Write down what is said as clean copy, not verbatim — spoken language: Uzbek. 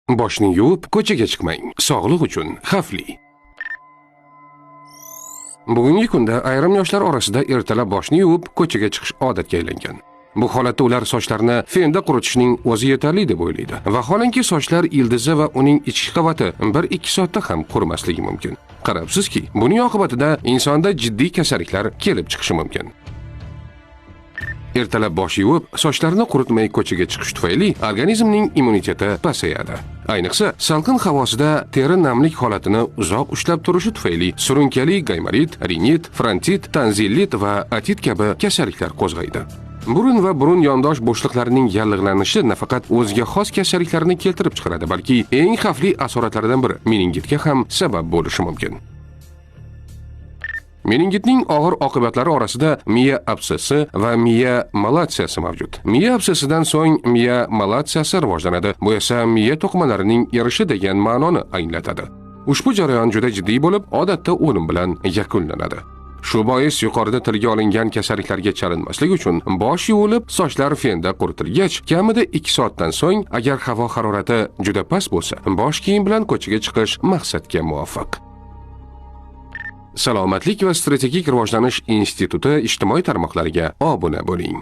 Boshni yuvib ko'chaga chiqmang. Sog'liq uchun xavfli. Bugungi kunda ayrim yoshlar orasida ertalab boshni yuvib ko'chaga chiqish odatga aylangan. Bu holatda ular sochlarni fenda quritishning o'zi yetarli deb o'ylaydi. Vaholanki, sochlar ildizi va uning ichki qavati 1-2 soatda ham qurimasligi mumkin. Qarabsizki, buning oqibatida insonda jiddiy kasalliklar kelib chiqishi mumkin. Ertalab bosh yuvib, sochlarni quritmay ko'chaga chiqish tufayli organizmning immuniteti pasayadi. Ayniqsa, salqin havosida teri namlik holatini uzoq ushlab turishi tufayli surunkali gaymorit, rinit, frontit, tanzillit va otit kabi kasalliklar qo'zg'aydi. Burun va burun yondosh bo'shliqlarining yallig'lanishi nafaqat o'ziga xos kasalliklarni keltirib chiqaradi, balki eng xavfli asoratlardan biri meningitga ham sabab bo'lishi mumkin. Meningitning og'ir oqibatlari orasida miya absessi va miya malatsiyasi mavjud. Miya absessidan so'ng miya malatsiyasi rivojlanadi. Bu esa miya to'qimalarining erishi degan ma'noni anglatadi. Ushbu jarayon juda jiddiy bo'lib, odatda o'lim bilan yakunlanadi. Shu bois yuqorida tilga olingan kasalliklarga chalinmaslik uchun bosh yuvilib, sochlar fenda quritilgach, kamida 2 soatdan so'ng agar havo harorati juda past bo'lsa, bosh kiyim bilan ko'chaga chiqish maqsadga muvofiq. Salomatlik va strategik rivojlanish instituti ijtimoiy tarmoqlariga obuna bo'ling.